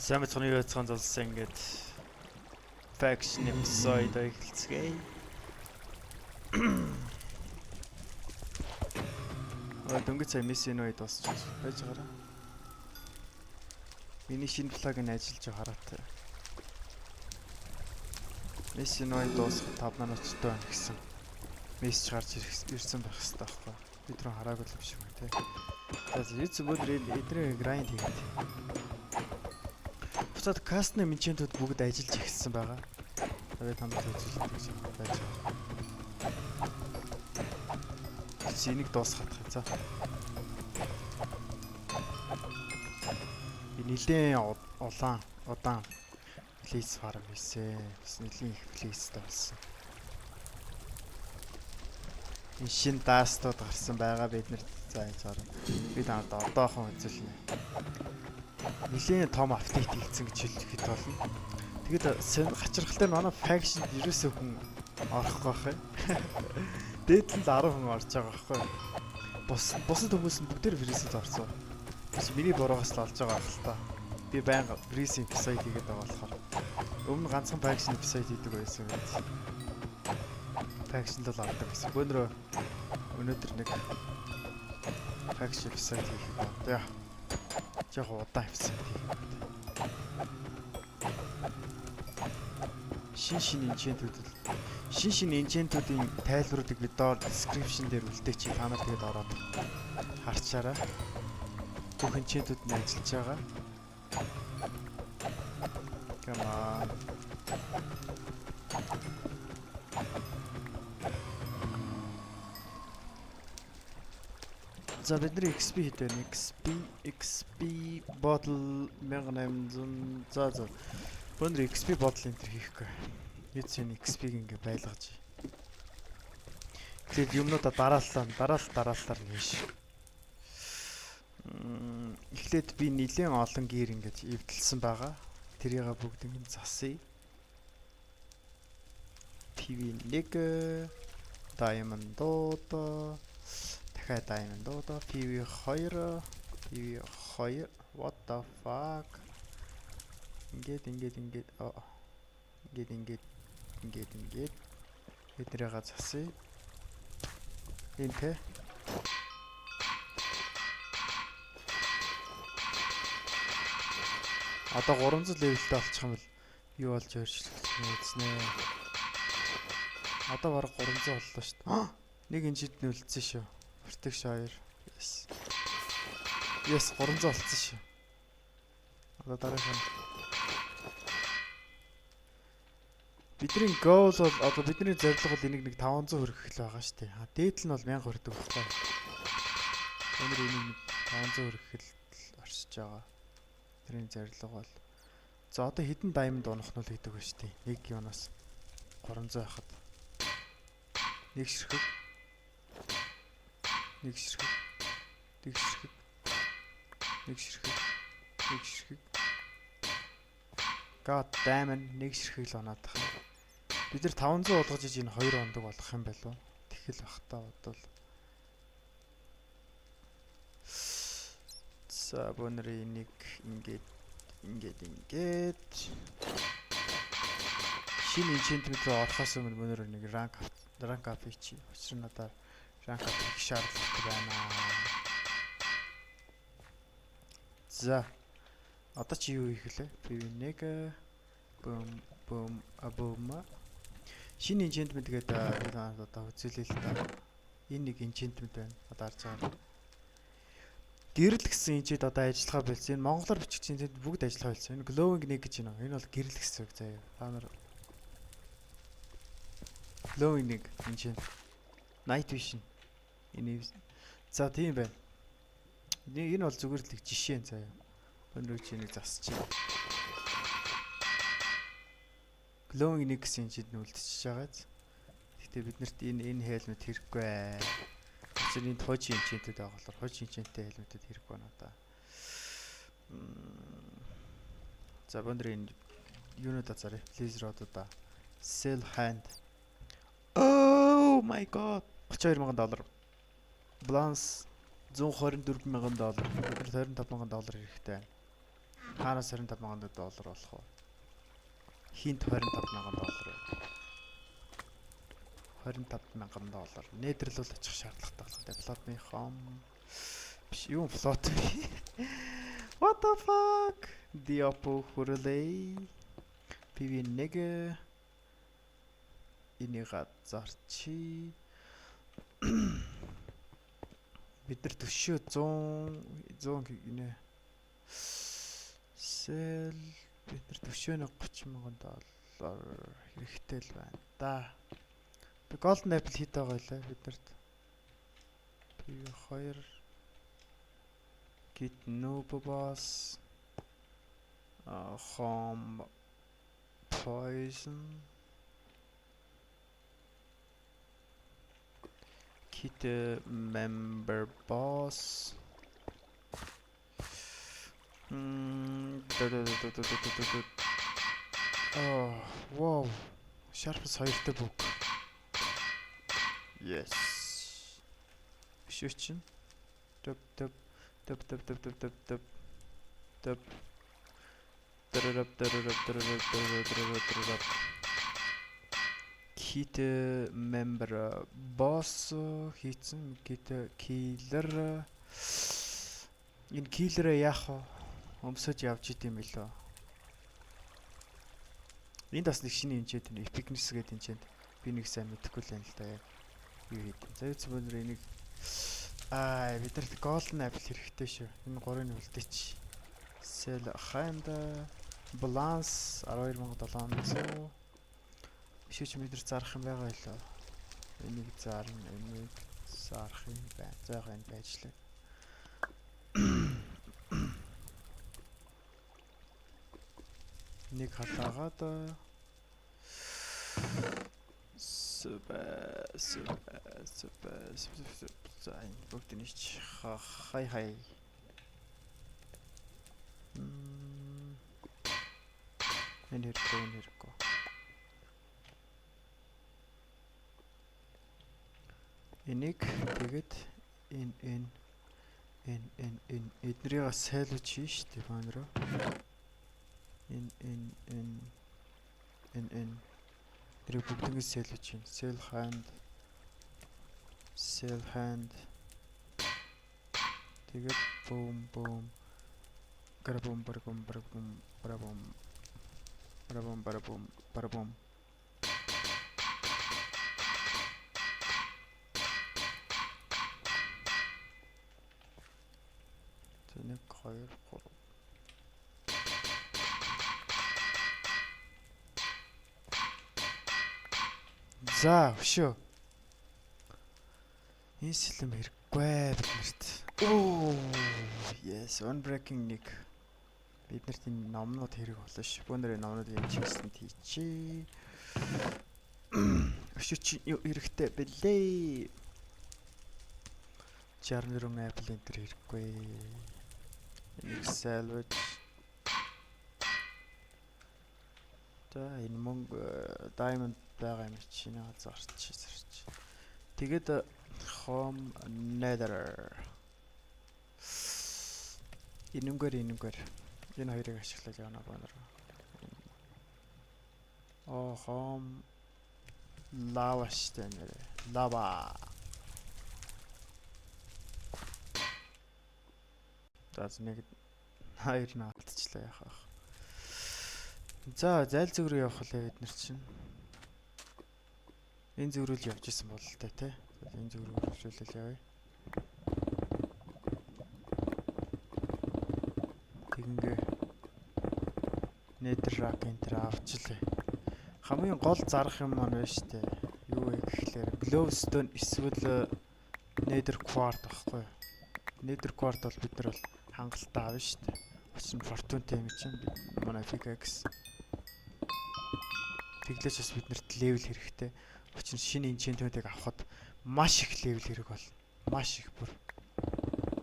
Сайн мэцхан юу яцхан зулсан ингээд faction episode эхэлцгээе. Аа, дөнгөж сая мисс энэ үед дуусчих байж байгаараа. Миний шинэ флаг нь ажиллаж байгаа хараатай. Мисс энэ үед дуусах 5 минуттай байна гэсэн. Мессеж гарч ирсэн байх хэрэгтэй байхгүй. Би түрүү хараагүй л юм шиг байна тий. За, эц өнөөдөр эдний grind хийгээд. Буцаад custom enchant-ууд бүгд ажиллаж эхэлсэн байгаа. Тэгээд танад үзүүлэх гэж байж байгаа. Чи энийг дуусгах юм. За. Би нилээн улаан удаан blaze farm хийсэн. Бас нилээн их blaze-тэй болсон. Энэ шинэ dust-ууд гарсан байгаа бид нар за энэ зураг. Би танад одоохон үзүүлнэ. Нилээн том update хийгдсэн гэж хэлэхэд болно. Тэгэд хачирхалтай нь манай faction ерөөсөө хүн орохгүй байх юм. Дээд нь л 10 хүн орж байгаа байхгүй. Бусад хүмүүс нь бүгдээр freeze-д орсон. Бас миний буруугаас л олж байгаа байх л та. Би байнга freeze episode хийгээд байгаа болохоор. Өмнө ганцхан faction episode хийдэг байсан гэж. Faction л ордог гэсэн. Бөөнрөө өнөөдөр нэг faction episode хийх бодъё. Жохо удаан episode хийх бодъё. Шин шин enchant-үүд шин шин enchant-үүдийн тайлбаруудыг би доор description дээр үлдээчих. Та нар тэгээд ороод харчаарай. Бүх enchant-үүд нь ажиллаж байгаа. Come on. За, бидний XP хэд вэ? XP bottle 1800. За. Өнөр XP bottle энэ төр хийхгүй. Эц энэ XP-г ингээ байлгаж. Тэгээд юмнуудаа дарааллаа, дараалал дараалалаар нь хийш. Эхлээд би нэлээд олон gear ингэж эвдэлсэн байгаа. Тэрийг бүгд ингэ засъя. PV1 Diamond-ууд, дахиад Diamond-ууд, PV2, PV2, what the fuck, ингээд ингээд ингээд ингээд ингээд ингээд ингээд эднийгээ засъя. Энэ те. Одоо 300 level-тэй болчих юм бол юу болж өөрчлөгдөх юм үзнэ. Одоо бараг 300 боллоо шүү дээ. Нэг enchant нь үлдсэн шүү. Protection 2. Yes. Yes, 300 болцсон шүү. Одоо дараагийнх нь. Бидний goal бол, одоо бидний зорилго бол энийг нэг 500 хүргэх л байгаа шүү дээ. А дээдл нь бол 1000 хүрдэг байхгүй. Өнөр энийг нэг 500 хүргэх л оршиж байгаа. Тэрний зорилго бол. За, одоо хэдэн diamond унах нь л гэдэг ба шүү дээ. Нэг юунаас 300 байхад. Нэг ширхэг. Нэг ширхэг. Нэг ширхэг. Нэг ширхэг. Нэг ширхэг. God damn it, нэг ширхэг л унаад тах. Бид нар 500 болгож иж энэ хоёр ондог болох юм болов. Тэгэл бах та бодвол. За, бөөнөр энийг ингээд ингээд ингээд шинэ enchantment руу орохоос өмнө бөөнөр нэг rank up хийчих. Учир нь надаар rank up хийх шаардлагатай байна. За. Одоо чи юу хийх вүлээ? PV1 бум бум абума. Шинэ enchantment гэдэг одоо үзүүлээ л та. Энэ нэг enchantment байна. Одоо харж байгаа. Гэрэл гэсэн enchant одоо ажиллагаа болсон. Энэ монголоор бичигдсэн enchant бүгд ажиллагаа болсон. Энэ glowing нэг гэж байна. Энэ бол гэрэл гэсэн үг заяа. Та нар glowing нэг enchant, night vision. Энэ за тийм байна. Энэ бол зүгээр л жишээ заяа. Өнөө чи энийг засчих. Glowing нэг гэсэн enchant нь үлдчихэж байгаа биз. Гэхдээ биднэрт энэ helmet хэрэггүй. Учир энд хуучин enchant-үүд байгаа болохоор хуучин enchant-тэй helmet-үүд хэрэггүй байна одоо. За, өндөр энэ юунуудаа заръя. Blaze rod-уудаа. Sell hand. Oh my god. 32 мянган доллар. Balance 124 мянган доллар. Бид 25 мянган доллар хэрэгтэй байна. Хаанаас 25,000 доллар болох вэ? Хинт 25,000 доллар вэ? 25,000 доллар. Nether л очих шаардлагатай болох. Develop me home. Биш юу float. What the fuck? Диопо хүрлээ. PV1 энийг зарчи. Бид нар төшөө 100 100 гинэ. Sell бид нар төшөө нэг 30,000 доллар хэрэгтэй л байна да. Би Golden Apple хэд байгаа вэ бид нарт? PV2 Git noob boss home poison kit member boss. Oh, wow. Sharpness 2-тай book. Yes. Биш үү чинь? Төп төп төп төп төп төп төп төп төп. Дөрөп дөрөп дөрөп дөрөп дөрөп дөрөп. Kit member boss хийцэн kit killer. Энэ killer яах вэ? Өмсөж явж идэм билүү? Энд бас нэг шинэ enchant нь epicness гэдэг enchant би нэг сайн мэдэхгүй л байна л да яг юу хийд. За юу ч бөнөр энийг аа бид нарт golden apple хэрэгтэй шүү. Энэ гурыг нь үлдээч. Sell hand balance 12700. Биш ч бид нар зарах юм байгаа билүү? Энийг зарна, энийг зарах юм байна. За яг энэ байжлаа. Нэг халаагаад супер супер супер супер. За энэ бүгд нэг ч хай хай. Энэ хэрэггүй, энэ хэрэггүй. Энийг тэгээд энэ энэ энэ энэ энэ эднэрийг сайлж хийн шүү дээ баанараа. Энэ энэ энэ энэ энэ тэрийг бүгднийг сайлж хийн. Sell hand sell hand тэгээд boom boom гарабум барабум барабум барабум барабум барабум барабум. За 1 2 3. За өшөө. Энэ сэлэм хэрэггүй биднэрт. Оо, yes, unbreaking нэг. Биднэрт энэ номнууд хэрэг болно ш. Бөөнөрөө номнууд юм чигсэнд хийчихье. Өшөө чи юу хэрэгтэй бэлээ? 64 Apple энэ төр хэрэггүй. Энийг salvage. За энэ мөнгө diamond байгаа юм чи нэг зарч зарч. Тэгээд home nether. Энэнгээр энэнгээр энэ хоёрыг ашиглаж явна бонор. Оо home lava штэ нэрэ. Lava. За нэг хоёр нь алдчихлаа яах вэ? За зайл зүг рүү явах лээ бид нар чинь. Энэ зүг рүү л явж исэн бололтой тий. Энэ зүг рүү хөвшүүлэл явъя. Тэгингээ Netherrack энэ авчлаа. Хамгийн гол зарах юм маань байна шүү дээ. Юу вэ гэхлээр Glowstone эсвэл Nether Quartz байхгүй юу? Nether Quartz бол бид нар бол хангалттай авна шүү дээ. Учир нь Fortune-тэй юм чинь манай pickaxe. Тэглээч бас биднэрт level хэрэгтэй. Учир нь шинэ enchantment-ыг авахад маш их level хэрэг болно. Маш их бүр.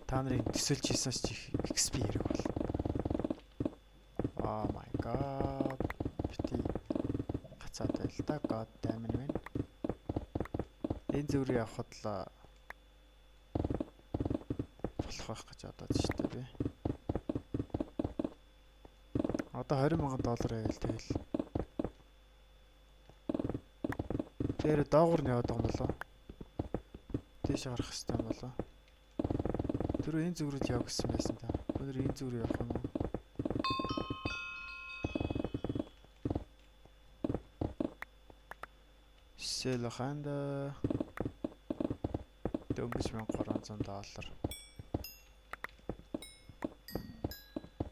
Та нарын төсөөлж хийсэн ч их XP хэрэг болно. Oh my god. Бити гацаад байл та. God damn it man. Энэ зүг рүү явхад л болох байх гэж бодоод шүү дээ би. Одоо 20 мянган доллар байвал тэгэл. Тэр доогуур нь яваад байгаа юм болоо. Дээш гарах хэрэгтэй юм болоо. Тэр энэ зүг рүү яв гэсэн байсан та. Өнөр энэ зүг рүү явах юм уу? Селоханда дөнгөж 1300 доллар.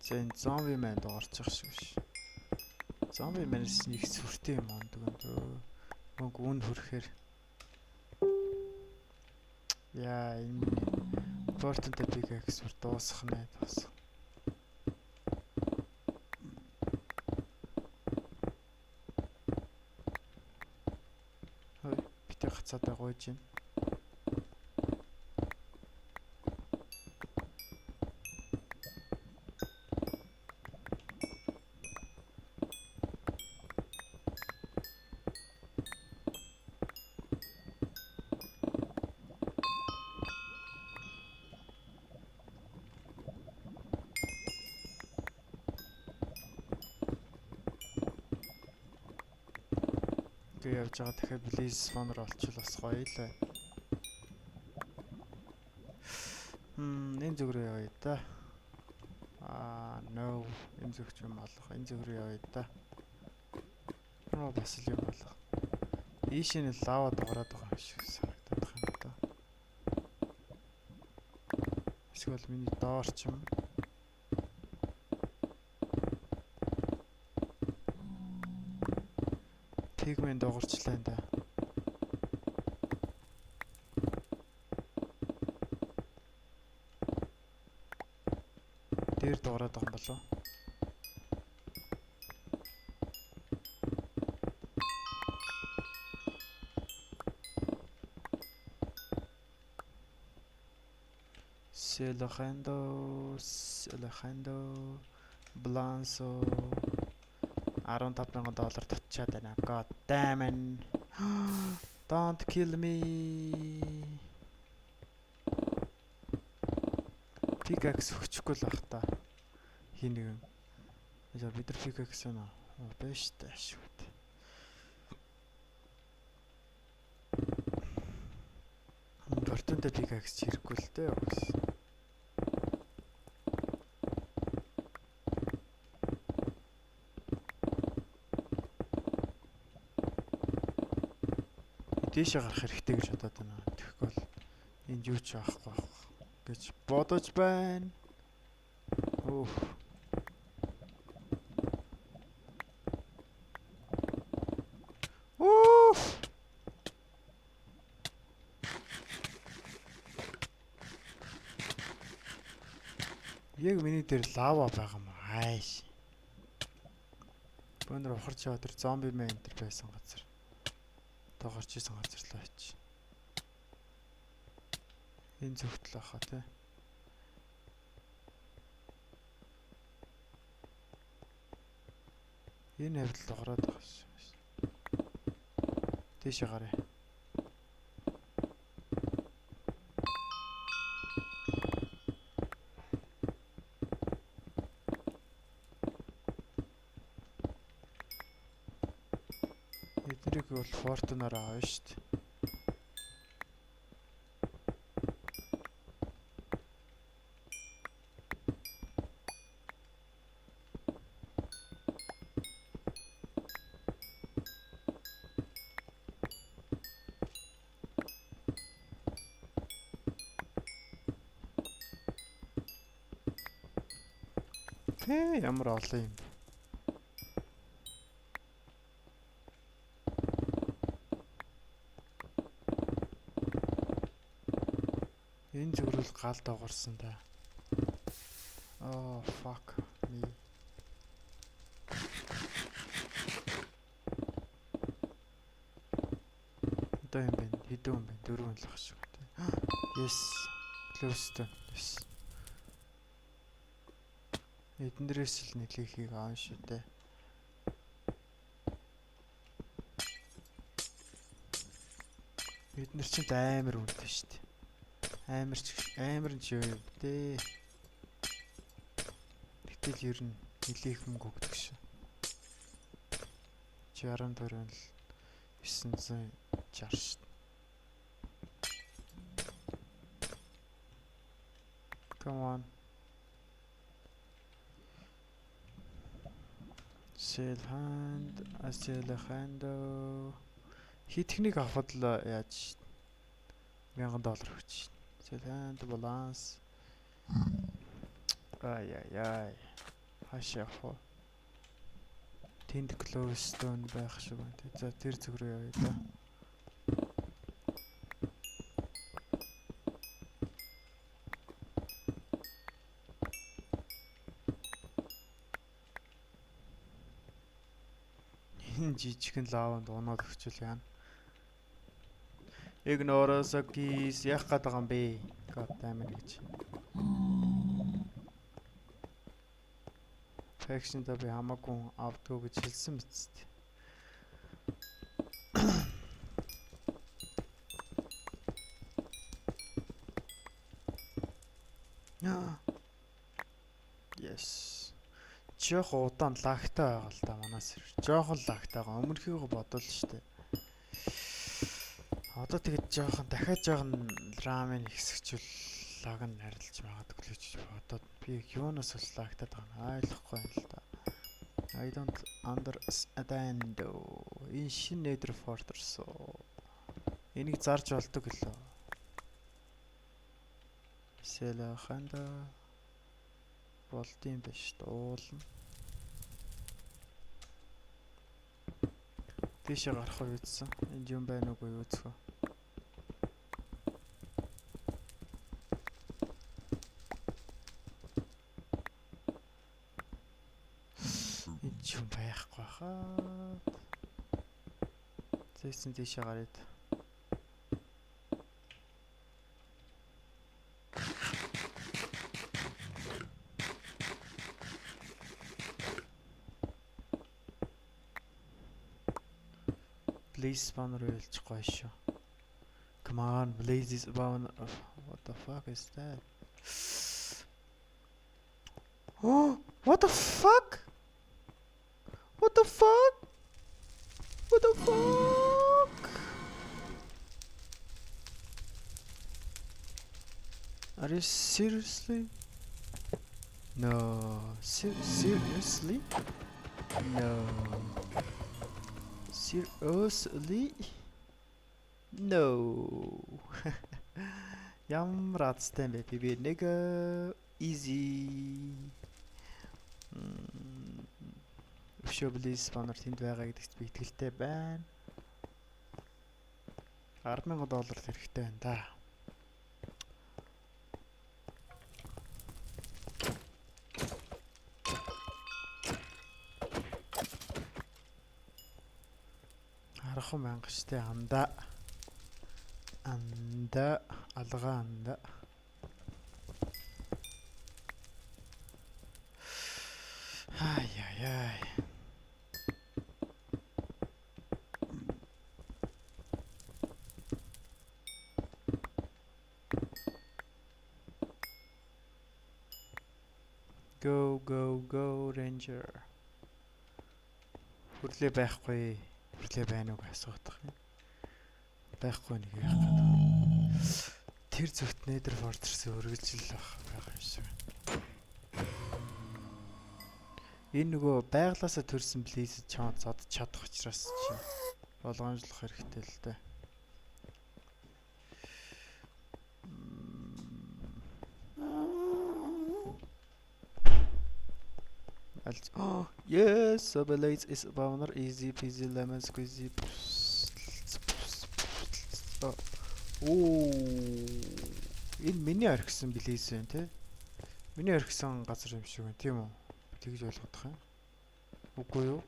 За энэ зомби манд орчих шиг ш. Зомби манаас нэг сүртэй юм ондог юм дөө. Мөнгө үн хүрэхээр. Яа энэ Fortune pickaxe бүр дуусах нэ дуусах. Хой битээ гацаадаа гуйж байна. Ингээ явж байгаа дахиад Blaze spawner олчвол бас гоё л байна. Энэ зүг рүү явъя да. Аа, no. Энэ зүг ч юм алах. Энэ зүг рүү явъя да. Нөө бас л юм алах. Ийшээ нь лава дугаараад байгаа юм шиг санагдаад байгаа юм да. Эсвэл миний доор ч юм. Пигмент дуурчлаа энэ да. Дээр дуурайд байгаа юм болов уу? Селохандо, Селохандо, Блансо 15,000 доллар татчаад байна. God damn it. Don't kill me. Pickaxe өгчихгүй л бах та. Хин нэгэн. За бид нар pickaxe наа. Байна штэ шүү дээ. Fortune-тэй pickaxe хэрэггүй л дээ. Дээшээ гарах хэрэгтэй гэж бодоод байна. Тэгэхгүй бол энд юу ч байхгүй байх гэж бодож байна. Өөх. Өөх. Яг миний дээр лава байгаа юм ааш. Бөөнөр ухарч яваа тэр зомби мэн энэ төр байсан газар. Одоо гарч исэн газар л очив. Энэ зөвхт л байхаа тий. Энэ хавьд л ороод байгаа шээ. Тийшээ гаръя. Эднэрийг бол Fortune-аар авна шүү дээ. Тэ ямар олон юм. Энэ зүгрэл гал догорсон да. Oh fuck me. Одоо юм бэ? Хэдэн хүн бэ? Дөрвөн л ах шиг тий. Yes. Glowstone. Yes. Эднэрээс л нэлээхийг аав шүү дээ. Бид нар чинь амар үнэтэй шүү дээ. Амар ч амар нь ч юу юм дээ. Гэтэл ер нь Нилээх мөнгө өгдөг шин. 64 л 960 шин. Come on. Sell hand, sell hand. Хитгэнийг авахд л яаж 1000 доллар өгч. Sell hand balance. Ай яй яй. Хаашаа явах вэ? Тэнд glowstone байх шиг байна. За, тэр зүг рүү явъя да. Энэ жижигхэн лаванд унаад өгчүүл яана. Ignore keys яах гээд байгаа юм бэ? God damn it гэж. Faction-да би хамаагүй авдгүй гэж хэлсэн мэт. Yes. Жохон удаан lag тай байгаа л да манай сервер. Жохон lag тай байгаа. Өмнөхийгөө бодвол штэ. Одоо тэгэд жоохон дахиад жоохон RAM ыг ихсгчүүл lag нь арилж магадгүй л гэж бодоод би юунаас бол lag таад байгаа юм ойлгохгүй юм л да. I don't understand. Энэ шинэ Nether Fortress. Энийг зарж болдог гэлөө. Сэлэханда болдсон биш дуулна. Тийшээ гарах уу үзсэн. Энд юм байна уугүй юу үзэх үү. Энд ч юм байхгүй хаа. Зээсэн тийшээ гараад. Blaze spawner ялчих гоё шүү. Come on, Blaze spawner. What the fuck is that? Oh, what the fuck? What the fuck? What the fuck? Are you seriously? No. Seriously? No. Seriously? No. Ямар азтай юм бэ? Би нэг easy. Өшөө Blaze spawner тэнд байгаа гэдэгт би итгэлтэй байна. 10,000 доллар хэрэгтэй байна да. Архан мянга штэ анда. Анда алгаа анда. Ай яй яй. Go go go Ranger. Хүрлээ байхгүй. Хүрлээ байна уу гэж асуух юм. Байхгүй нэг яах гэдэг. Тэр зүгт Nether Fortress үргэлжил байх байгаа юм шиг. Энэ нөгөө байглаасаа төрсэн Blaze чамд зодж чадах учраас чи болгоомжлох хэрэгтэй л дээ. Oh, yes, so Blaze is spawner, easy peasy lemon squeezy. Оо, энэ миний орхисон Blaze байна те. Миний орхисон газар юм шиг байна, тийм үү? Тэгж ойлгох юм. Үгүй юу?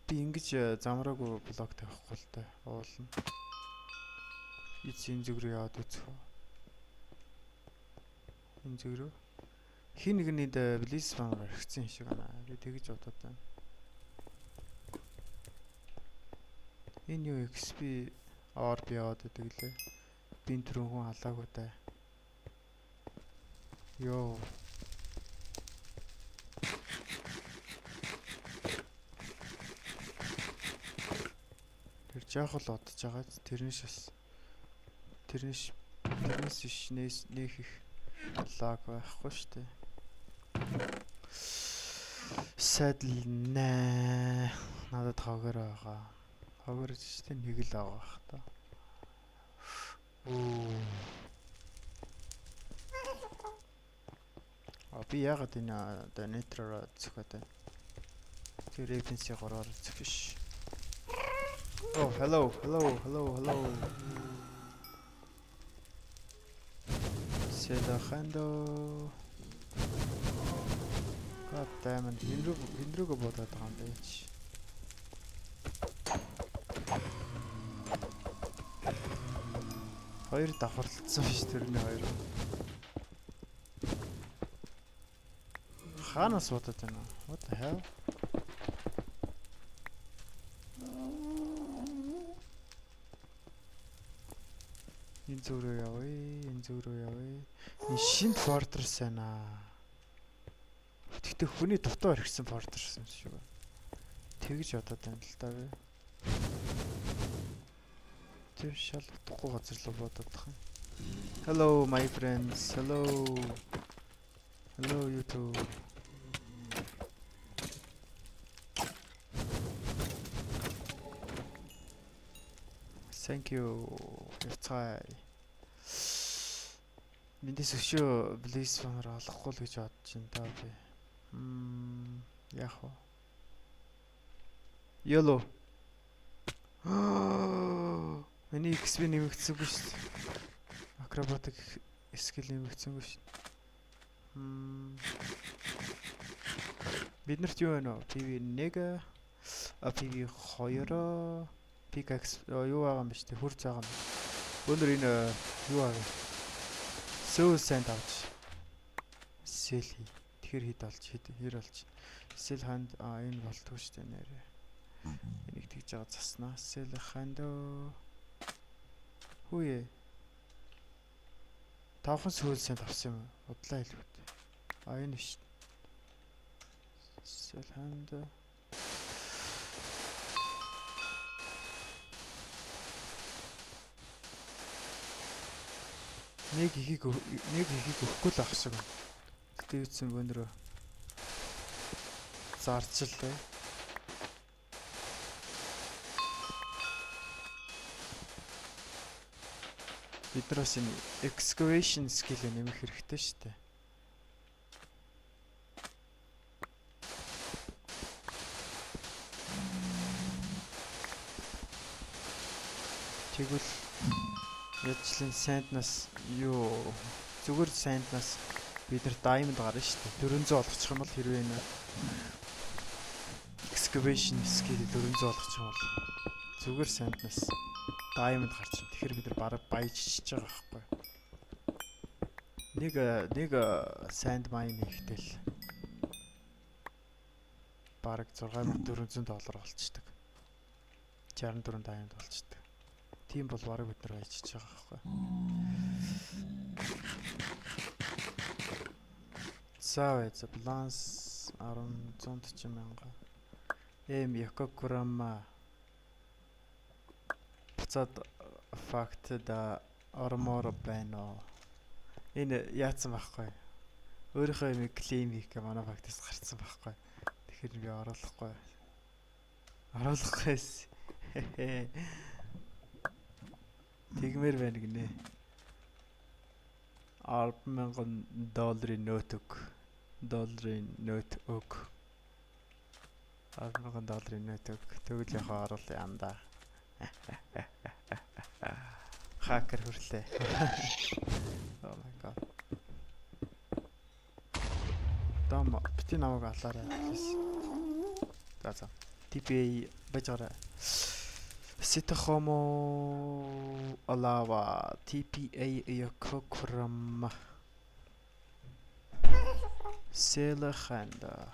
Би ингэж замраагүй блок тавихгүй л дээ. Уулна. Эц энэ зүг рүү яваад үзэх үү? Энэ зүг рүү. Хин нэгнийд Blaze spawner орхисон юм шиг байна. Би тэгж бодоод байна. Энэ юу XP orb яваад байдаг лээ. Би энэ түрүүн хүн алаагүй дээ. Йоо. Жоох л удаж байгаа. Тэрнээс бас тэрнээс иш нэх их lag байхгүй шүү дээ. Saddle нэ. Надад хогоор байгаа. Хогоор ч тийм нэг л байгаа бах та. Оо. А би яагаад энэ одоо нейтроор зөхөд байна? Тэр Ravency 3-оор зөхөш. Oh, hello, hello, hello, hello. Селахандо. God damn it. Энэ рүүгээ бодоод байгаа юм бэ чи. Хоёр давхарлцсан биш тэрний хоёр. Хаанаас бодоод байна вэ? What the hell? Энэ зүг рүү явъя, энэ зүг рүү явъя. Энэ шинэ fortress байна. Тэгтээ хүний дутуу орхисон fortress юм шиг байна. Тэгж бодоод байна л да би. Тэр шал утгагүй газар руу бодоод тах юм. Hello, my friends. Hello. Hello, YouTube. Thank you. Явцгаая. Мэндээс өшөө Blaze Spawner олохгүй л гэж бодож байна да би. Яах вэ? YOLO. Миний XP нэмэгдсэнгүй шүү дээ. Acrobatic skill нэмэгдсэнгүй шүү дээ. Бид нарт юу байна вэ? PV 1, PV 2, pickaxe юу байгаа юм бэ шүү дээ. Хурц байгаа юм. Өнөр энэ юу байгаа? Soul sand авч. Sell хий. Тэгэхээр хэд олж, хэд хэр олж. Sell hand, а, энэ болтгоо шүү дээ нэрээ. Энийг тэгж байгаа заснаа. Sell hand. Хүүе. Тавхан soul sand авсан юм. Удлаа хэлбэт. А, энэ биш. Sell hand. Нэг ихийг өгөхгүй л ах шиг байна. Гэтэ юуцсан бөөнөрөө зарчлаа. Бид нар бас энэ excavation skill нэмэх хэрэгтэй шүү дээ. Тэгвэл ядчлан sand наас юу, зүгээр sand наас бид нар diamond гарна шүү дээ. 400 олгочих юм бол, хэрвээ энэ excavation skill 400 олгочих юм бол зүгээр sand наас diamond гарч ирнэ. Тэгэхээр бид нар бараг баяжчихж байгаа байхгүй. Нэг sand mine хийхдээ л бараг 6400 доллар болчдөг. 64 diamond болчдөг. Тийм бол бараг бид нар баяжчихж байгаа байхгүй. За бай, за, баланс 140 мянга. Эм Yokokurama буцаад fact да ормоор байна уу? Энэ яатсан байхгүй. Өөрийнхөө юм claim хийх гэ манай fact аас гарцсан байхгүй. Тэгэхээр би оруулахгүй. Оруулахгүй байсан. Тэгмээр байна гинэ. 10,000 долларын note өг. Долларын note өг. 10,000 долларын note өг. Тэгвэл яг оруулъя андаа. Хакер хүрлээ. Oh my God. Дам бити намайг алаарай, please. За за. TPA байж гараа. Ситохомо Алава TPA Yokokurama Селаханда.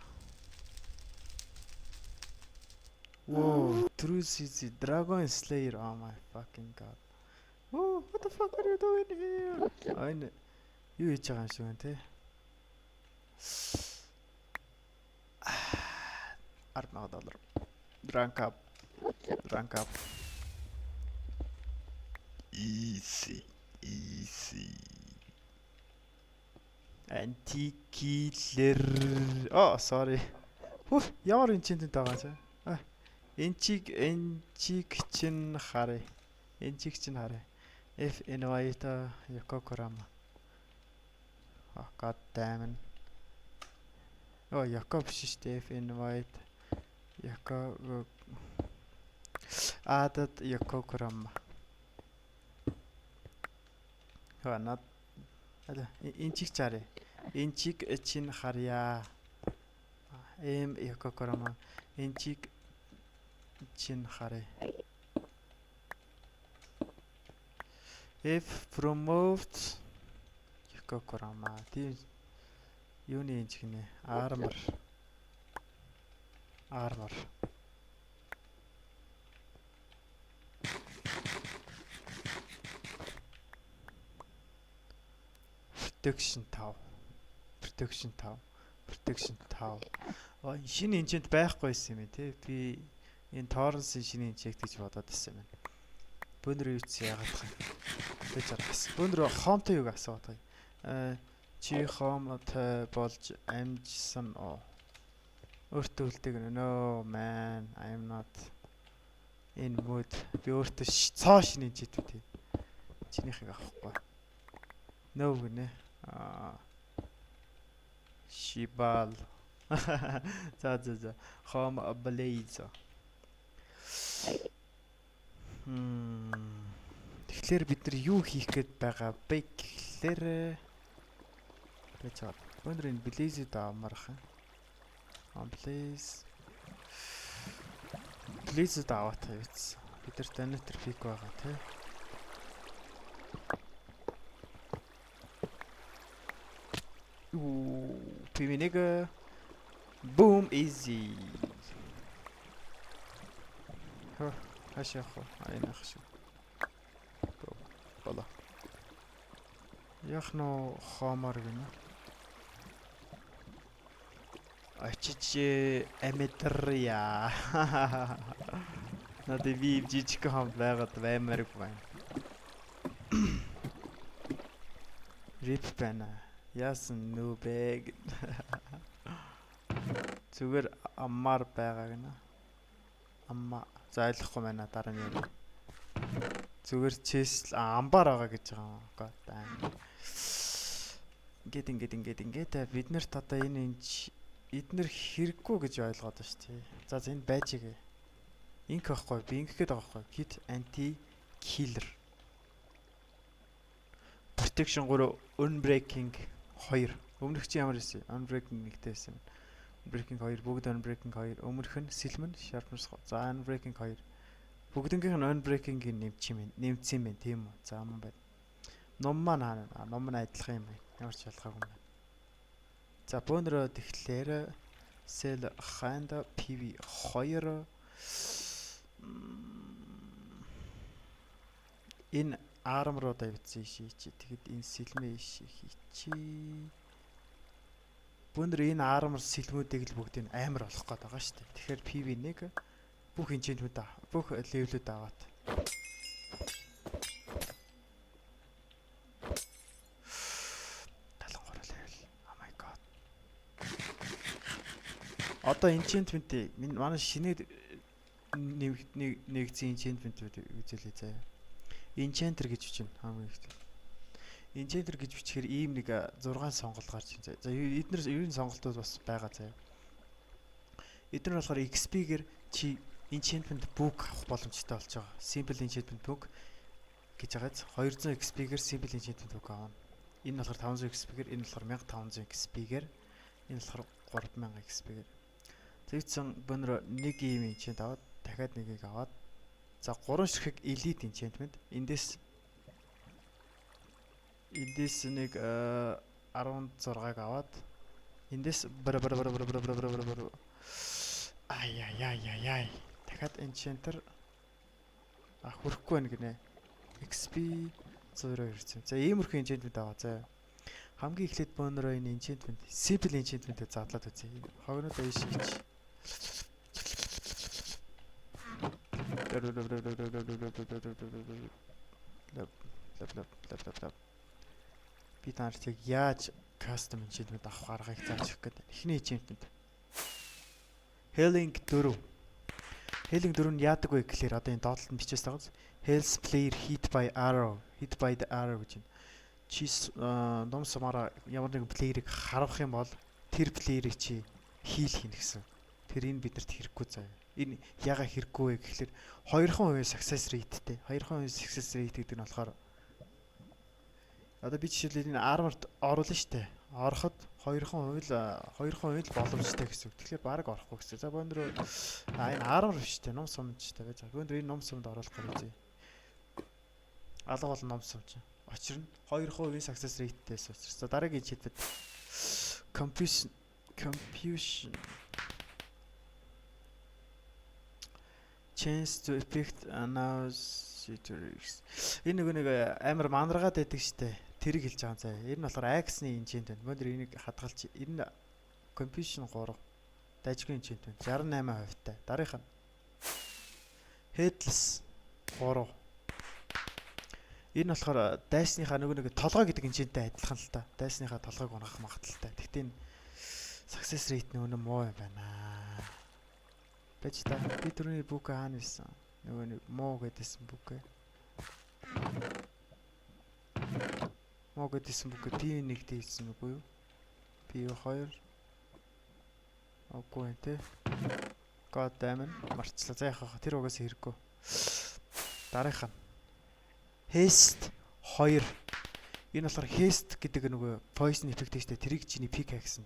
Whoa, True CC Dragon Slayer. Oh my fucking God. Oh, what the fuck are you doing here? А, энэ юу хийж байгаа юм шиг байна те? 10,000 доллар. Rank up. Rank up. Easy. Easy. Anti-killer. Oh, sorry. Хүү, ямар enchantment байгаа цаа. А. Энчиг чин харъя. Энчиг чин харъя. F invite Yokokurama. Oh, god damn it. Оо, Yoko биш шүү дээ. F invite Yoko Added Yokokurama. Хаа над алаа энчиг чаръя. Энчиг чин харъя. Эм Yokokurama. Энчиг чин харъя. F promote Yokokurama. Тийм юуны энчиг нэ? Armor. Armor. Protection 5. Protection 5. Protection 5. Аа, шинэ enchant байхгүй байсан юм тий. Би энэ Torrens-ийн шинэ enchant гэж бодоод байсан юм байна. Бөөнөр юу ч яагаад тах юм. Тэ чаргас. Бөөнөр хоомтой юг асууад байгаа юм. Аа, чи хоомтой болж амжсан уу? Өөртөө үлдээг нэ. No man, I am not in mood. Би өөртөө цоо шинэ enchant үү тий. Чинийхийг авахгүй. No гинэ. Аа. Шибал. За. Home Blaze. Тэгэхээр бид нар юу хийх гээд байгаа бэ гэхлээр байж байгаа. Өнөр энэ Blaze-д авмаар ах юм. А, Blaze. Blaze-д аваад тавьчихсан. Бид нарт Another pick байгаа тий. Уу, PV1. Boom, easy. Хөө, хааш явах вэ? А, энэ ах шиг. Болоо. Яах нь хоомор гинэ? Очиж амьдарья. Надад би жижиг хам байгаад баймааргүй байна. Rip байна. Яасан нүү бэ? Зүгээр аммаар байгаа гинэ. Амма. За, ойлгохгүй байна, дараа нь яриа. Зүгээр chest амбар байгаа гэж байгаа юм. God damn. Ингээд ингээд ингээд ингээд бид нарт одоо энэ энэ эднэр хэрэггүй гэж ойлгоод байна шүү дээ. За, энэ байж гээ. Инк байхгүй, би инк гээд байгаа байхгүй. Kit anti killer. Protection 3, unbreaking 2. Өмнөх чи ямар байсан? Unbreaking нэгтэй байсан юм. Unbreaking 2, бүгд unbreaking 2. Өмнөх нь Silman Sharpness. За, unbreaking 2. Бүгднгийнх нь unbreaking-ийг нэмчих юм байна. Нэмсэн юм байна, тийм үү? За, мөн байна. Ном маань хаана? Ном нь адилхан юм байна. Ямар ч ялгаагүй юм байна. За, бөөнөрөө тэгэхээр sell hand PV 2, энэ armor руу давьцсан шийчи. Тэгэхэд энэ сэлмээ иш хийчи. Бөөнөр энэ armor сэлмүүдийг л бүгдийг амар болох гээд байгаа шүү дээ. Тэгэхээр PV1 бүх enchantment, бүх level үүд аваад. 73 level. Oh my god. Одоо enchantment минь манай шинээр нэгдсэн enchantment үзүүлээ заяа. Enchanter гэж бичнэ хамгийн ихтэй. Enchanter гэж бичгээр ийм нэг 6 сонголт гарч ийн. За, эднэр ерөн сонголтууд бас байгаа заяа. Эднэр болохоор XP-гээр чи enchantment book авах боломжтой болж байгаа. Simple enchantment book гэж байгаа биз. 200 XP-гээр simple enchantment book авна. Энэ болохоор 500 XP-гээр, энэ болохоор 1500 XP-гээр, энэ болохоор 3000 XP-гээр. Тэгсэн бөнөр нэг ийм enchant аваад, дахиад нэгийг аваад, за, гурван ширхэг elite enchantment эндээс нэг 16-г аваад, эндээс бара бара бара бара бара бара бара бара, ай ай ай ай ай, дахиад enchanter а хүрэхгүй байна гинэ. XP 192 ирсэн. За, иймэрхүү enchantment аваа заа. Хамгийн эхлээд бөөнөрөө энэ enchantment, simple enchantment-ийг задлаад үзье. Хогнод аяш хийч. Лав лав лав лав лав лав. Би та нарт яг яаж custom enchantment авах аргыг зааж өгөх гэдэг. Эхний enchantment. Healing 4. Healing 4 нь яадаг вэ гэхлээр одоо энэ доотлолт нь бичээс байгаа. Heals player hit by arrow, hit by the arrow гэж байна. Чи ном сумаараа ямар нэгэн player ыг харавах юм бол тэр player ыг чи heal хийнэ гэсэн. Тэр энэ биднэрт хэрэггүй заяа. Энэ яга хэрэггүй вэ гэхлээр 2% success rate-тэй. 2% success rate гэдэг нь болохоор одоо би жишээлбэл энэ armor-д оруулна штэ. Ороход 2% л 2% л боломжтой гэсэн үг. Тэгэхээр баг орохгүй гэсэн. За, өндөр энэ armor биш штэ. Ном сум штэ байж байгаа. Өндөр энэ ном сумд оруулах гэж үзье. Алга бол ном сум чинь. Учир нь 2% success rate-ээс учир. За, дараагийн жишээлбэл confusion chance to affect announce. Энэ нөгөө нэг амар манаргаад байдаг штэ. Тэрийг хэлж байгаа юм заа. Энэ нь болохоор Axe-ны enchant байна. Өнөөдөр энийг хадгалж, энэ Confusion 3 дажгүй enchant байна. 68% тай. Дараагийнх нь Headless 3. Энэ болохоор дайсныхаа нөгөө нэг толгой гэдэг enchant тэй адилхан л та. Дайсныхаа толгойг унгах магадлалтай. Гэхдээ энэ success rate нь үнэ муу юм байна. Бэж та, би түрүүний book хаана байсан? Нөгөө нэг муу гэдээсэн book. Муу гэдээсэн book P1 дээсэн үгүй юу? P2. Үгүй те. God damn it. Марчлаа. За, яхаа, тэр угаасаа хэрэггүй. Дараагийнх нь Haste 2. Энэ болохоор Haste гэдэг нөгөө poison effect шүү дээ. Тэрийг чиний pickaxe-нд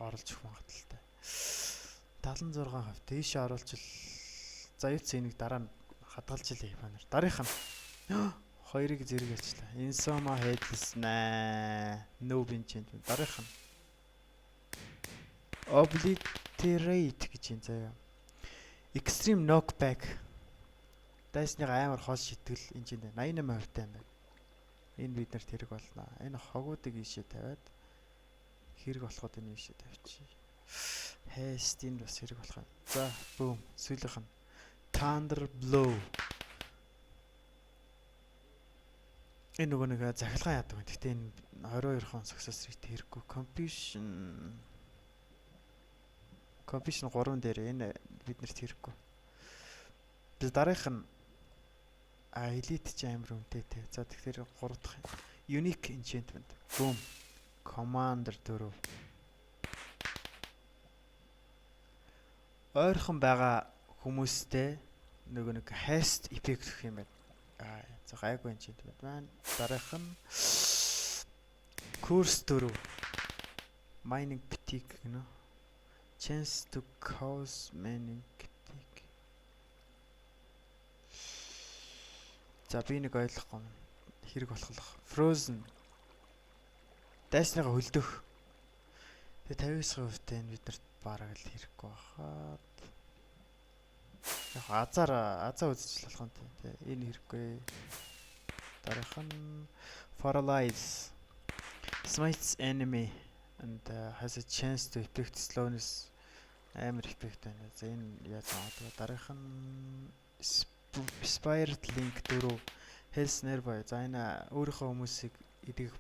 оруулж өгөх магадлалтай. 76%. Дээшээ оруулж л, за, юу ч энийг дараа нь хадгалж илээ банер. Дараагийнх нь хоёрыг зэрэг ярьчлаа. Insoma Headless наа. No enchantment. Дараагийнх нь Obliterate гэж юм заяа. Extreme knockback. Дайсныга амар хол шитгэл энэ чинь 88% таа юм байна. Энэ биднэрт хэрэг болно. Энэ хогуудыг ийшээ тавиад хэрэг болоход энэ ийшээ тавьчих. Haste, энэ бас хэрэг болох юм. За, boom. Сүүлийнх нь Thunder Blow. Энэ нөгөө нэг захилгаан яадаг юм. Гэхдээ энэ 22 хон success rate хэрэггүй. Confusion 3 дээр энэ биднэрт хэрэггүй. Би дараагийнх нь elite ч амар үнэтэй те. За, тэгэхээр 3 дахь unique enchantment. Boom. Commander 4. Ойрхон байгаа хүмүүстэй нөгөө нэг haste effect гэх юм байна. Аа, за, гайгүй enchantment маань. Дараагийнх нь Curse 4. Mining fatigue гэнэ. Chance to cause mining fatigue. За, би нэг ойлгохгүй. Хэрэг болох. Frozen. Дайсныгаа хөлдөх. Тэгээ 59% тай энэ биднэрт бараг л хэрэггүй бахад. Яг азар азаа үзэж болох юм тий. Энэ хэрэггүй. Дараах нь Paralyze. Smites enemy and has a chance to affect slowness, амар effect байна. За, энэ яаж магадгүй. Дараах нь Spirit Link 4, Heals Nearby. За, энэ өөрийнхөө хүмүүсийг идэх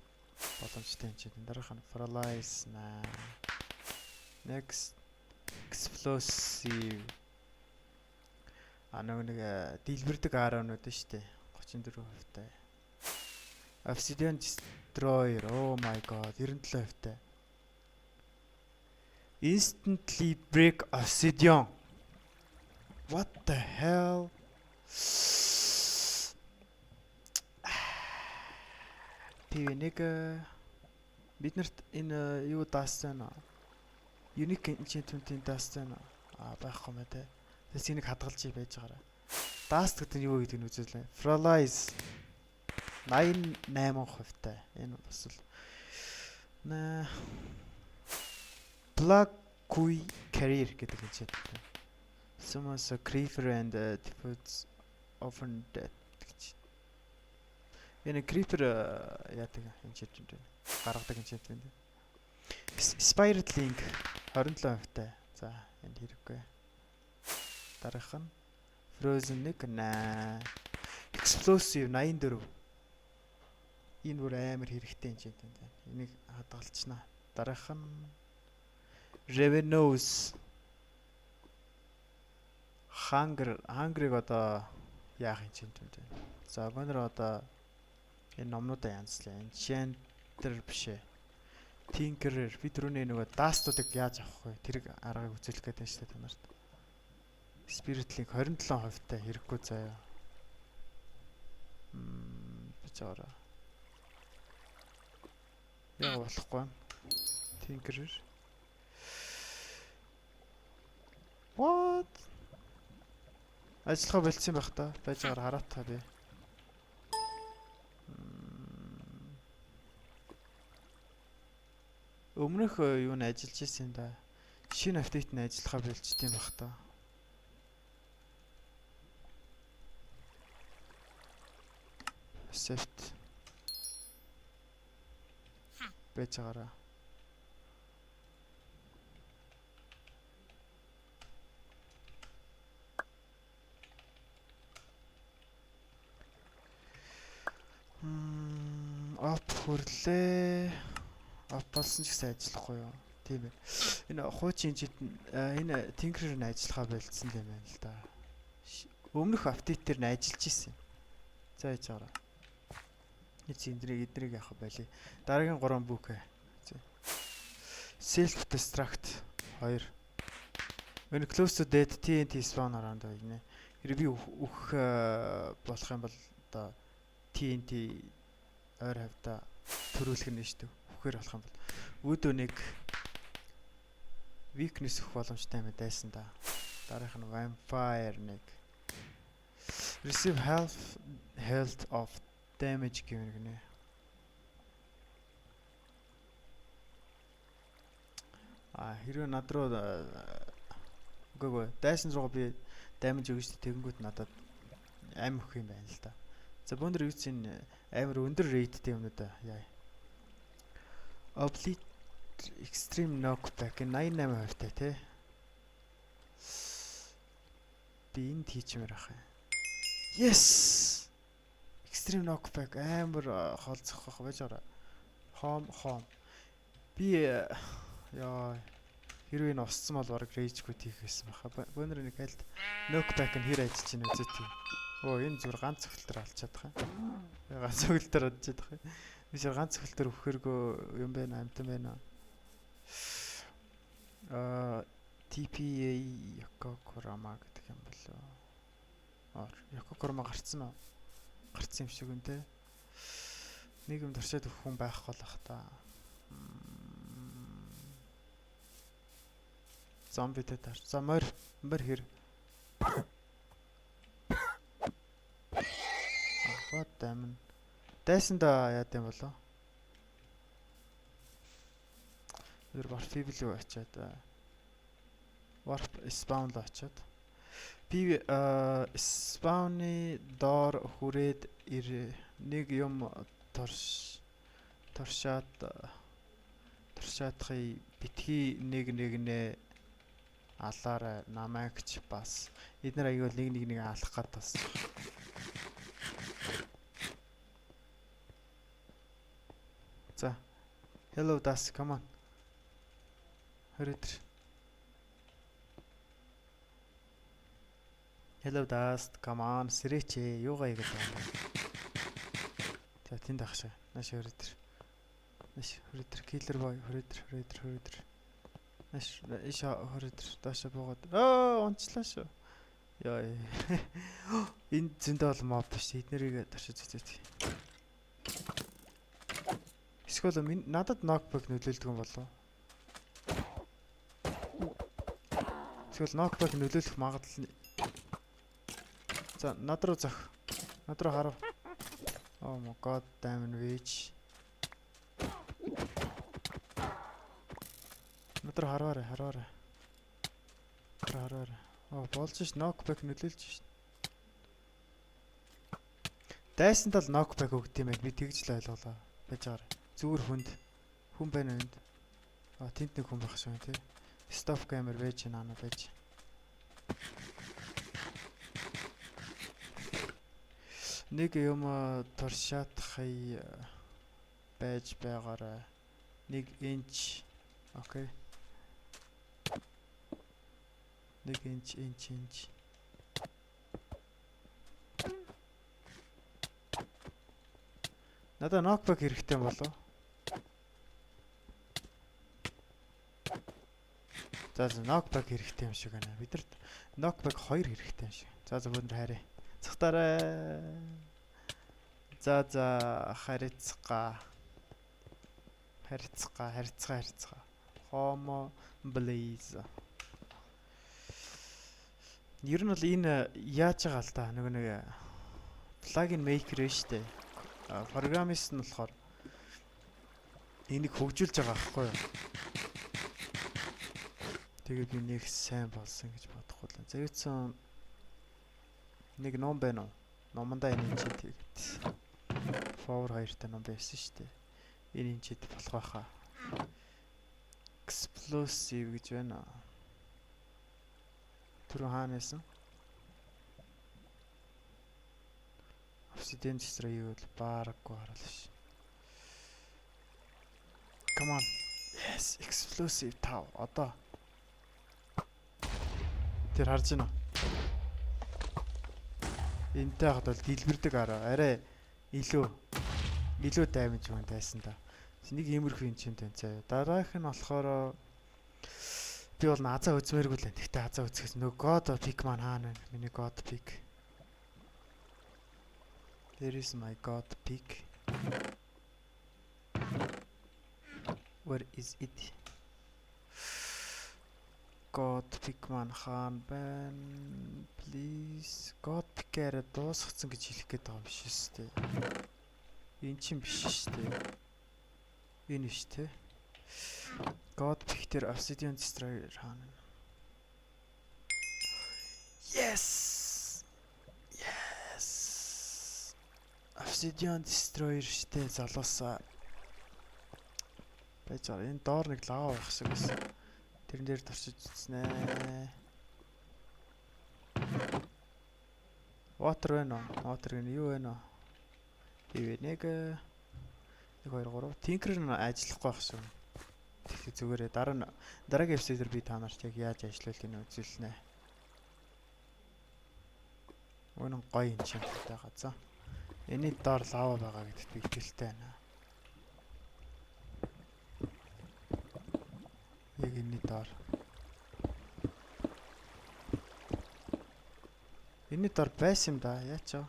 боломжтой юм чинь. Дараах нь Paralyze на. Next, Explosive. А, нөгөө нэг дэлбэрдэг arrow-нууд нь шүү дээ. 34% тай. Obsidian Destroyer. Oh my god, 97% тай. Instantly break obsidian. What the hell? PV1, биднэрт энэ юу даасан байна? Unique enchantment-ийн dust байна. А, байхгүй мэ те. Тэгээс энийг хадгалж байж байгаарай. Dust гэдэг нь юу гэдгийг нь үзүүлээ. Paralyze 88% тай. Энэ бас л нэ Black Carrier гэдэг enchantment. Summons a creeper and devotes often death гэж. Энэ creeper яадаг enchantment байна. Гаргадаг enchantment байна. Spirit Link 27% тай. За, энд хэрэггүй. Дараах нь Frozen 1 наа. Explosive 84. Энэ бүр амар хэрэгтэй enchantment байна. Энийг хадгалчихна. Дараах нь Revenues. Hunger, Hunger-ыг одоо яах enchantment вэ? За, өнөр одоо энэ номнуудаа янзлаа. Enchanter биш ээ. Tinkerer, би түрүүний нөгөө dust-уудыг яаж авах вэ? Тэрийг аргыг үзүүлэх гээд байна шүү дээ та нарт. Spirit Link 27% та хэрэггүй заяа. Би жаараа. Яг болохгүй. Tinkerer. What? Ажиллахаа болцсон байх та. Байж байгаа хараад та би. Өмнөх юу н ажиллаж исэн юм да. Шинэ update нь ажиллахаа болчт юм бах та. Accept. Байж байгаараа. Оп хөрлөө. Оп болсон ч гэсэн ажиллахгүй юу? Тийм ээ. Энэ хуучин жид энэ Tinkerer нь ажиллахаа болцсон юм байна л да. Өмнөх update дээр нь ажиллаж исэн. За, яаж байгаараа. Эдрийг яах вэ? Дараагийн 3 book. Self destruct 2. When close to death, TNT spawn around гинэ. Хэрэг би өөх болох юм бол одоо TNT ойр хавьда төрүүлэх нь шүү дээ. Үхээр болох юм бол үүдөө нэг weakness өгөх боломжтой юм дайсан да. Дараах нь vampire нэг. Receive half health of damage гэх гинэ. А хэрвээ над руу үгүй дайсан руугаа би damage өгнө шүү дээ. Тэгэнгүүт надад ам өгөх юм байна л да. За, бөөндөр юу чинь амар өндөр rate тэй юмнууд яа. Oblit extreme knockback 88% тай тий. Би энд хийчмээр ах юм. Yes! Extreme knockback амар хол зохих байж байгаа. Хом хом. Би яа, хэрвээ энэ усцсан бол бараг rage quit хийх байсан баха. Бөөнөр нэг айлд knockback нь хэр ажиллаж байна үзээ тий. Өө, энэ зүгээр ганц цогцол дээр алчаад байгаа юм. Ганц цогцол дээр алчаад байгаа юм. Би чинь ганц цогцол дээр өгөхөргөө юм байна, амтан байна. Аа, TPA Yokokurama гэдэг юм болоо. Аа, Yokokurama гарцсан уу? Гарцсан юм шиг үн те. Нэг юм туршаад өгөх хүн байхгүй л ах та. Зомбитэй таар. За, морь, морь хэр. What damn. Дайсанда яад юм болоо? Тэр warp рүү очиад, warp spawn руу очиад би spawn-ы доор хүрээд нэг юм торш торшаад туршаадахыг битгий нэг нэгнээ алаарай, намайг ч бас. Эднэр аягүй нэг нэг нэг алах гад бас. За. Hello Dust, come on. Хөрөдөр. Hello Dust, come on. Сэрэч юугаа хийгээд байгаа юм бэ? За, тэнд ах шиг. Нааш хөрөдөр. Нааш хөрөдөр. Killer boy хөрөдөр, хөрөдөр, хөрөдөр. Нааш иш хөрөдөр. Доошо буугаад. Аа, унчлаа шүү. Йоо. Энэ зөндөө бол mob биш. Эднэрийг туршиж үзье. Эсвэл надад knockback нөлөөлдөг юм болов уу? Эсвэл knockback нөлөөлөх магадлал. За, над руу зөх. Над руу харав. Oh my god, damn witch. Над руу харваарай, харваарай. Над руу харваарай. Оо, болж ш, knockback нөлөөлж ш. Дайсанд л knockback өгд юм байна. Би тэгж л ойлголоо. Байж байгаарай. Зүгээр хүнд хүн байна уу энд? А, тэнд нэг хүн байх шиг байна тий. Stop gamer байж наана байж. Нэг юм туршаатхай байж байгаарай. 1 инч. Окей. 1 инч инч инч. Надад knockback хэрэгтэй болов. За за knockback хэрэгтэй юм шиг байна. Бидэрт knockback 2 хэрэгтэй юм шиг. За за бүгд хайраа. Цахтаарай. За за харицгаа. Харицгаа, харицгаа, харицгаа. Homo Blaze. Ер нь бол энэ яаж байгаа л да нөгөө нэг plugin maker ээ штэ. Программист нь болохоор энийг хөгжүүлж байгаа байхгүй юу? Тэгээд би нэг сайн болсон гэж бодохгүй л. За юуцсан нэг ном байна уу? Номондоо энэ хичээд хийгээд. Power 2-тай ном байсан штэ. Энэ хичээд болох байхаа. Explosive гэж байна. Түрүү хаана байсан? Obsidian Destroyer бол баараггүй харуулна ш. Come on. Yes, explosive 5. Одоо тэр харж байна уу? Энтэй хахад бол дэлбэрдэг араа. Арай илүү damage өгөн тайсан да. Нэг иймэрхүү юм чинь тань заяа. Дараах нь болохоор би бол азаа үзмээргүй л байна. Гэхдээ азаа үзэхээс нөгөө God pick маань хаана байна? Миний God pick. There is my God pick. Where is it? God pick маань хаана байна? Please. God pick-аараа дуусгацсан гэж хэлэх гээд байгаа юм биш үү? Энэ чинь биш шүү дээ. Энэ биш те. God pick дээр Obsidian Destroyer хаана вэ? Yes! Yes! Obsidian Destroyer штэ залуусаа. Байж байгаа. Энэ доор нэг лава байх шиг байсан. Тэрэн дээр туршиж үзснэ. Water байна уу? Water гэнэ юу байна уу? Би 1 2 3 Tinker нь ажиллахгүй байх шиг. Тэгэхээр зүгээрээ дараа нь дараагийн episode ээр би та нарт яг яаж ажиллуулахыг нь үзүүлнэ. Үнэн гоё юм чинь байгаа. За. Энэний доор лава байгаа гэдэгт би итгэлтэй байна. Яг энэний доор. Энэний доор байсан юм да. Яач вэ?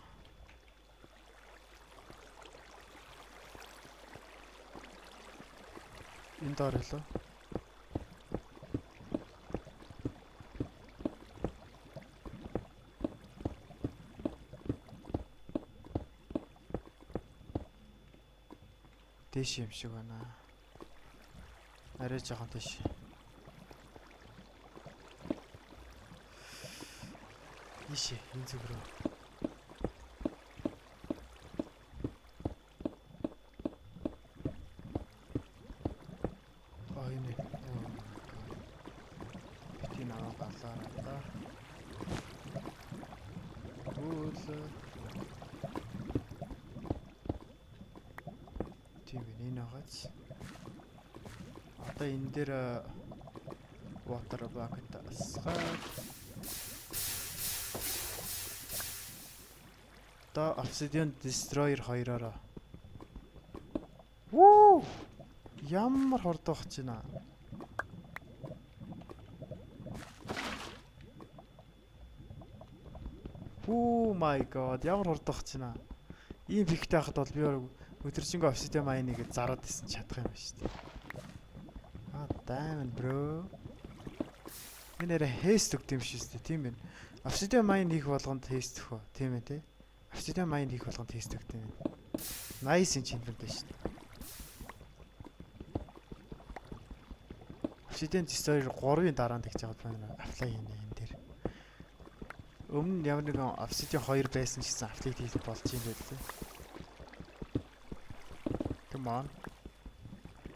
Энэ доор хэлөө. Дээш юм шиг байна. Арай жоохон дээш. Ийшээ энэ зүг рүү. Аа энэ. Oh my god. Бити намайг балаараа да. Үл. Тийм ээ энэ байгааз. Одоо энэ дээр water bucket асгаад одоо Obsidian Destroyer 2-оороо. Вүү! Ямар хурдах чинь аа. Oh my god, ямар хурдах чинь аа. Ийм pick тэй хахад бол би өдөржингөө Obsidian mine-ыг зараад исэн чадах юм байна шүү дээ. Ah damn bro. Энэ нэрэ haste өгд юм шиг шүү дээ, тийм ээ. Obsidian mine хийх болгонд haste өгөө, тийм ээ тий. Obsidian mine хийх болгонд haste өгд юм байна. Nice enchantment байна шүү дээ. Obsidian Destroyer 3-ын дараа нь тэгж байгаа байна. Apply хийнэ энэ дээр. Өмнө нь ямар нэгэн Obsidian 2 байсан ч гэсэн apply хийх болж юм байлээ. Come on.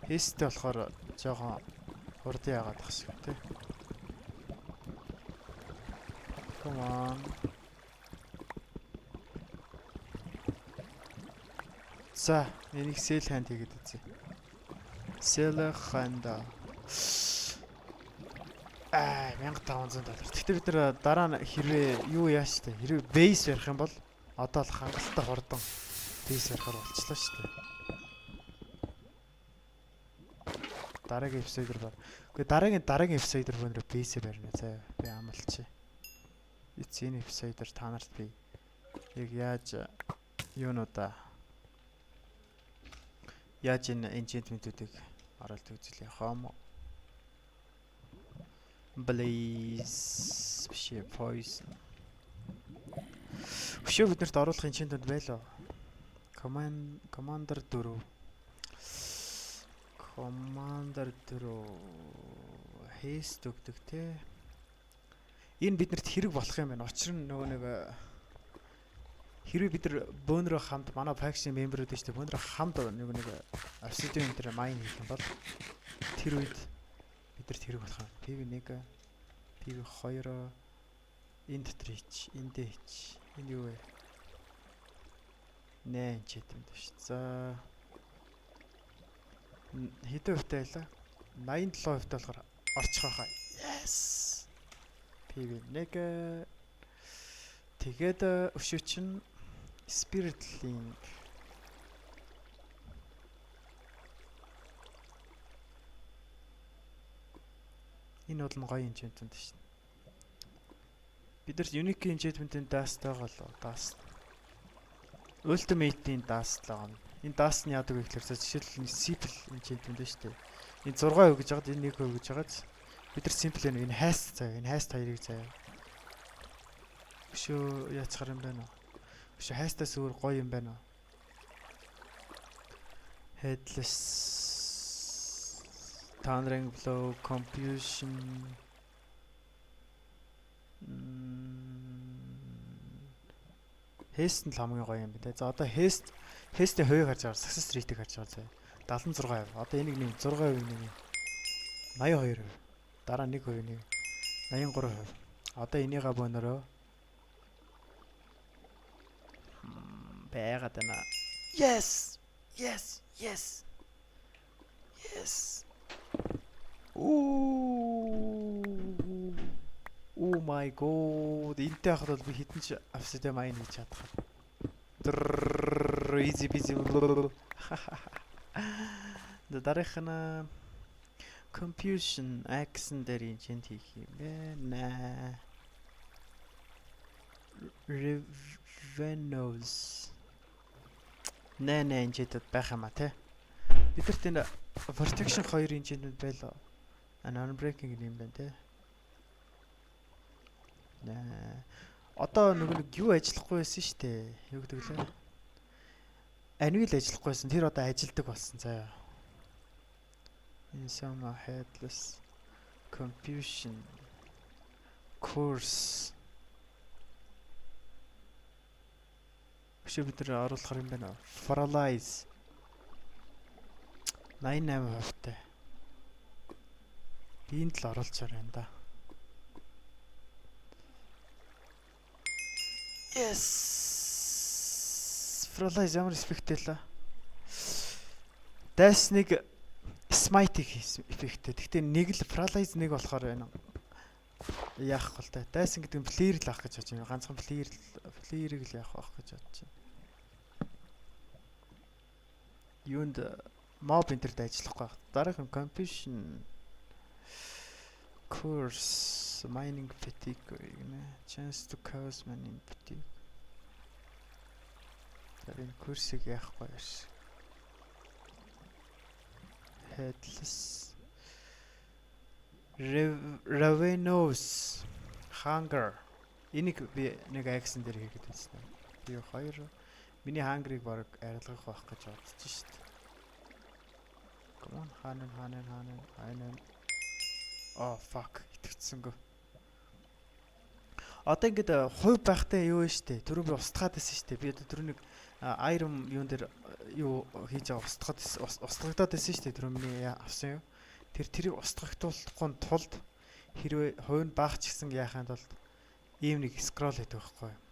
Haste болохоор жоохон хурдан яагаад тах шиг тий. Come on. За, энийг sell hand хийгээд үзье. Sell hand. Аа, 1500 доллар. Гэхдээ бид нар дараа нь хэрвээ юу яаш тэ, хэрвээ base барих юм бол одоо л хангалттай хурдан base барихаар болчлоо шүү дээ. Дараагийн episode оор бар. Гэхдээ дараагийн episode оор бөөнөр base барина заяа. Би амлчих. Эцсийн episode оор та нарт би яг яаж юунуудаа яаж энэ enchantment-үүдийг оруулах үзлээ. Homo Blaze биш ээ, poison. Өшөө биднэрт оруулах enchantment байлоо. Commander 4. Commander 4 haste өгдөг те. Энэ биднэрт хэрэг болох юм байна. Учир нь нөгөө нэг хэрвээ бид нар бөөнрөө хамт манай faction member үүд шүү дээ. Бөөнрөө хамт нэг нэг obsidian дээр mine хийх юм бол тэр үед бидэрт хэрэг болох юм. PV1, PV2 энэ дотор хийч, эндээ хийч. Энэ юу вэ? Нэ enchantment биш. За, хэдэн хувьтай байлаа? 87% болохоор орчих байхаа. Yes. PV1. Тэгээд өшөө чинь Spirit Link. Энэ бол нь гоё enchantment шин. Бид нарт unique enchantment-ийн dust байгаа л dust. Ultimate-ийн dust л байгаа юм. Энэ dust нь яадаг вэ гэхээр, за, жишээлбэл simple enchantment шүү дээ. Энэ 6% гэж байгаад, энэ 1% гэж байгаад бид нар simple энэ haste заяа. Энэ haste хоёрыг заяа. Өшөө яацхаар юм байна уу? Өшөө haste аас өөр гоё юм байна уу? Headless, Thundering Blow, Confusion. Haste нь л хамгийн гоё юм байна те. За, одоо haste-ийн хувийг харж байгаа, success rate-ийг харж байгаа заяа. 76%. Одоо энийг нэм 6% нэг 82%. Дараа 1% нэг 83%. Одоо энийга бөөнөрөө байгаад байна. Yes. Yes. Yes. Yes. Ooh. Oh my god. Энтэй хахад бол би хитэн ч obsidian mine хийж чадах. Easy peasy. Дараагийнх нь Confusion Action дээр enchant хийх юм байна. Revenos. Нэ нэ enchant байх юм а те. Бидэрт энэ Protection 2 enchant байлаа. An unbreaking юм байна те. Нэ. Одоо нөгөө нэг юу ажиллахгүй байсан шүү дээ. Юу гэдэг лээ? Anvil ажиллахгүй байсан. Тэр одоо ажилдаг болсон заяа. Insomnia, Headless, Confusion, Curse. Өшөө бид нар оруулахар юм байна. Paralyze. 88% тай. Би энд л оруулчаар байна да. Yes. Paralyze ямар эффекттэй лээ. Дайсныг smite хийсэн эффекттэй. Гэхдээ нэг л paralyze нэг болохоор байна. Яах вэ та? Дайсан гэдэг нь flare л авах гэж бодож байна. Ганцхан flare-ыг л явах байх гэж бодож байна. Юунд mob энтерд ажиллахгүй байх. Дараагийн confusion, curse, mining fatigue гэнэ. Chance to cause mining fatigue. За, энэ curse-ыг яахгүй яаш. Headless, Ravenous Hunger. Энийг би нэг action дээр хийгээд байсан. Би хоёр миний hunger-ыг баг арилгах байх гэж бодож шít. Come on, хаана хаана хаана хаана. Oh fuck, итгэцсэнгөө. Одоо ингээд хувь байхтай юу вэ штэ. Түрүү би устгаад байсан штэ. Би одоо түрүү нэг iron юун дээр юу хийж байгаа устгаад устгагдаад байсан штэ. Түрүү миний авсан юу. Тэрийг устгагдуулахгүй тулд хэрвээ хувь нь баах ч гэсэн яахын тулд ийм нэг scroll гэдэг байхгүй юу?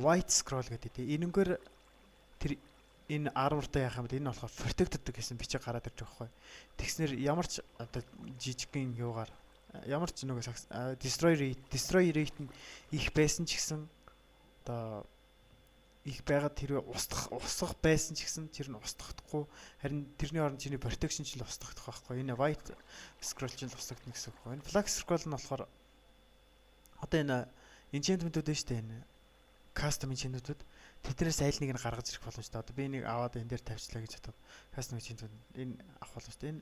White scroll гэдэг. Энэнгээр тэр Энэ armor тай яах юм бол энэ болохоор protected гэсэн бичиг гараад ирж байгаа байхгүй. Тэгснэр ямар ч одоо жижигхэн юугаар, ямар ч нөгөө destroy rate нь их байсан ч гэсэн, одоо их байгаад тэрвээ устгах усгах байсан ч гэсэн тэр нь устгахдаггүй, харин тэрний оронд чиний protection ч л устгах байхгүй. Энэ white scroll чинь л устгах гэсэн үг. Энэ black scroll нь болохоор одоо энэ enchantment-үүд нь шүү дээ, энэ custom enchantment-үүд, тэднээс аль нэг нь гаргаж ирэх боломжтой. Одоо би энийг аваад энэ дээр тавьчлаа гэж бодоод custom enchantment энэ авах боломжтой. Энэ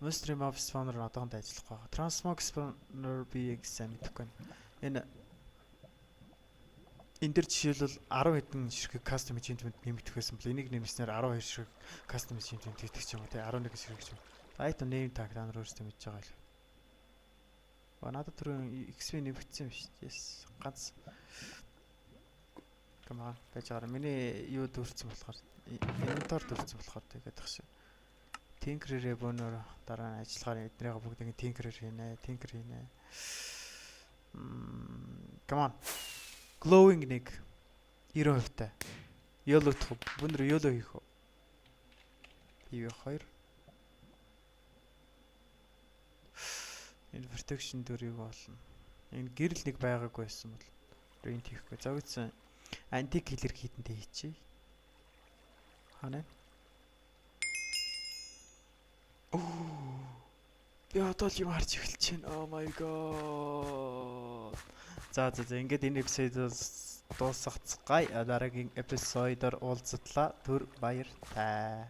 mystery mob spawner одоохондоо ажиллахгүй байгаа. Transmog spawner би яг сайн мэдэхгүй байна. Энэ дээр жишээлбэл 10 хэдэн ширхэг custom enchantment нэмэгдэх байсан бол энийг нэмснээр 12 ширхэг custom enchantment хийдэг ч юм уу, тий, 11 ширхэг ч юм. Item name tag та нар өөрсдөө мэдж байгаа л. Ба надад түрүүн XP нэмэгдсэн юм шүү. Yes. Ганц. Come on, байж байгаа. Миний юу дүүрсэн болохоор, inventory дүүрсэн болохоор тэгээд ах шиг. Tinker-ээр бөөнөр дараа нь ажиллахаар эднийгээ бүгд ингэ Tinker-ээр хийнэ, Tinker хийнэ. Come on. Glowing нэг 90% тай. YOLO тох. Бүүнөр YOLO хийх үү? PV 2. Энэ protection дөрийг болно. Энэ гэрэл нэг байгаагүй байсан бол энд хийхгүй. За, үгүй, antique killer хийдэнтэй хийчихье. Хаана? Оо. Би одоо л юм харж эхэлж байна. Oh my God. За, ингээд энэ episode дуусгацгаая. Дараагийн episode оор уулзтлаа. Түр баяртай.